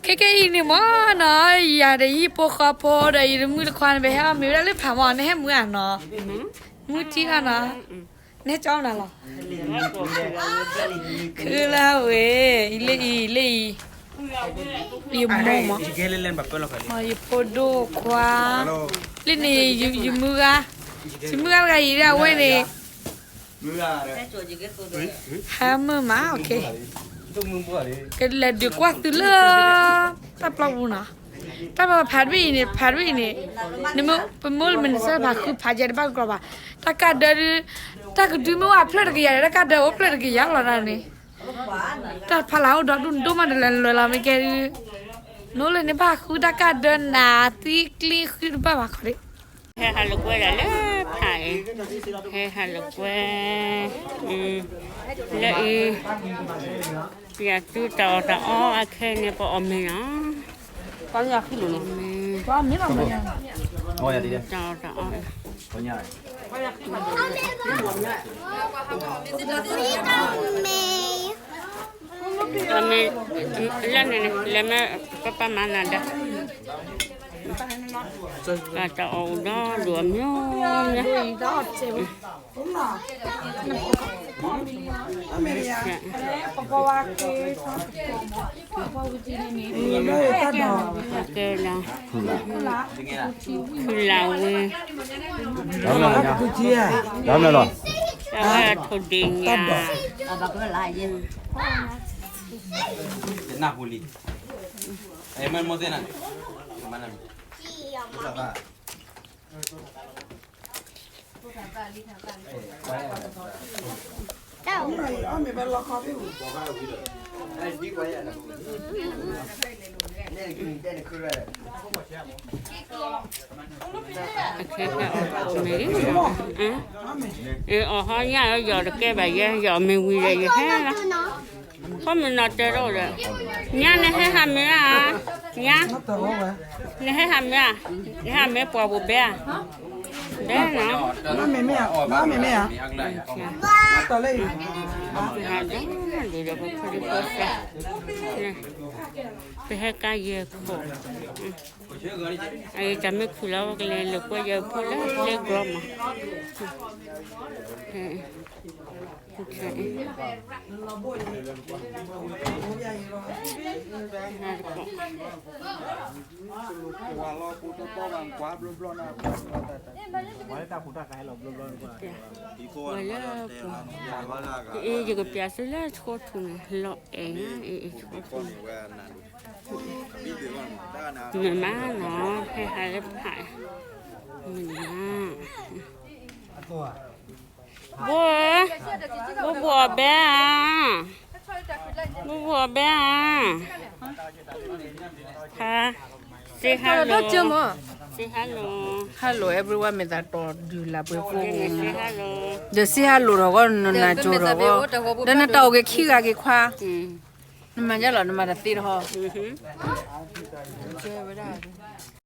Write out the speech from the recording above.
ခဲကဲအံၤန့ၣ်မ့ၢ်နီၤ, ယၤဒီးယဟံၣ်ဖိဃီဖိဒီးယတမုၣ်တခွါန့ၣ် ပဟဲအီၣ်မ့ၤဝဲဒၣ်လၢဖးမီၤ, နဟဲမုာ်ဧါနီၤ, မုာ်ထံလီၤနီၤ, နဟဲကၠီနၤလီၤ, ခုလၢဝဲ, လၢအံၤ, လၢအံၤ, ယမိၢ်မး, ယဖိဒိၣ်ခွါ, လၢန့ၣ်, ယမုၢ်ဂၤ, ယမုၢ်ဂၤတဂၤအံၤဒၣ်အဝဲန့ၣ် ဟါမုၢ်မး, ကလဲၤဒုးကွၢ်သုလၢ တၢ်ပျီပူၤနီၤ, တၢ်ပျီဖးတဘ့ၣ်အံၤန့ၣ်, ဖးတဘ့ၣ်အံၤန့ၣ်, နမ့ၢ်ပမ့ၢ်လၢမနုၤစၢ်ဖးဃုဖးယဲတဘၣ်ကကျီၤဘၣ်, တၢ်ကၢ်ဒၢဒုး, တၢ်ကဒုမ့ၢ်ဝဲဖျၢၣ်တကယၤဒီး တၢ်ကၢ်ဒၢအိၣ်ဖျၢၣ်တကယၤလီၤဒၣ်န့ၣ်, တၢ်ဖးလၢ်အိၣ်ဒီဒူၣ်ဒိၣ်မးတလၢလၢလီၤမ့ၢ်ကဲဒုး, နအိၣ်လၢန့ၣ်ဘၣ်ဃုတၢ်ကၢ်ဒၢနၤသံကျ့ဃုတဘၣ်ဘၣ် ခီဒ့ၣ် ဟဲဟးလိာ်ကွဲဒၣ်လၢဖးအံၤ, ဟဲဟးလိာ်ကွဲ, လၢအံၤ, ယၤသုတၢ်အီၣ်တၢ်အီအခဲန့ၣ် ပအီၣ်မ့ၤနီၤ, မ့ၢ်, တၢ်အီၣ်တၢ်အီ, မ့ၢ်, လၢန့ၣ်န့ၣ် လဲၤမ့ၢ်ပပၢ်မၤနၤဒါ, တၢ်အီၣ်အိၣ်ဒီဒူၣ်အမျိုးမျိုး, ကဲလီၤ, ဖုလၢ်ဝဲ, အဝဲထိၣ်ဒ့ၣ်ညါ နၢ်ဟူလံ, မ့ၢ်မ့ၢ်သ့ၣ်နၤ, အခဲအံၤ အီၣ်မ့ၤ, အီၣ်ဟီညၣ် ယီၤတကဲဘၣ်ယဲ ယီၤမ့ၤဝံၤဒီးယဟဲလီၤ, ခီမ့ၢ်နီၤတဲဒိၣ်ဒီး, ညၣ်နဟဲဟးမ့ၤဧါ, ညၣ်, နဟဲဟးမ့ၤဧါ, နဟဲဟးမ့ၤပှၤဘိးဘဲဧါ, ဒဲနီၤ, မ့ၢ်မ့ၢ်ဧါ, မ့ၢ်မ့ၢ်ဧါ, ဟးဒ်ဒီးပဖိဒံဖိသၣ်, ပဟဲကါယဲၢ်ခိၣ်, အအံၤတၢ်မ့ၢ်ခုၣ်လီၤ ပကလဲၤလိာ်ကွဲယဲၢ်ခိၣ်လၢကျဲကျီမး, ဝဲလၢပှၤ, အ့ၣ် ယကပျးသုလၢဆိထူန့ၣ် လီၤအဲၣ်, အ့ၣ် ဆိထူန့ၣ်, မ့ၢ်မးနီၤ ဟဲဟးလၢဖး, မ့ၢ်မး, ဘိ, ဘိဘိအီၣ်ဘဲဧါ, ဘိဘိအီၣ်ဘဲဧါ, ဟါ, say hello, say hello, hello everyone မ့ၢ်သးတီၤဒုးလၢပှဲၤကိး, ဒီး say hello ဒီးဂီၢ် နနၤကၠိဒီးဂီၢ်, ဒီးနတၢ်အိၣ်က့ၤခံဂၤက့ၤခွါ, နမၤယါလီၤ နမၤတသ့တဟီ, ဝဲဒၣ်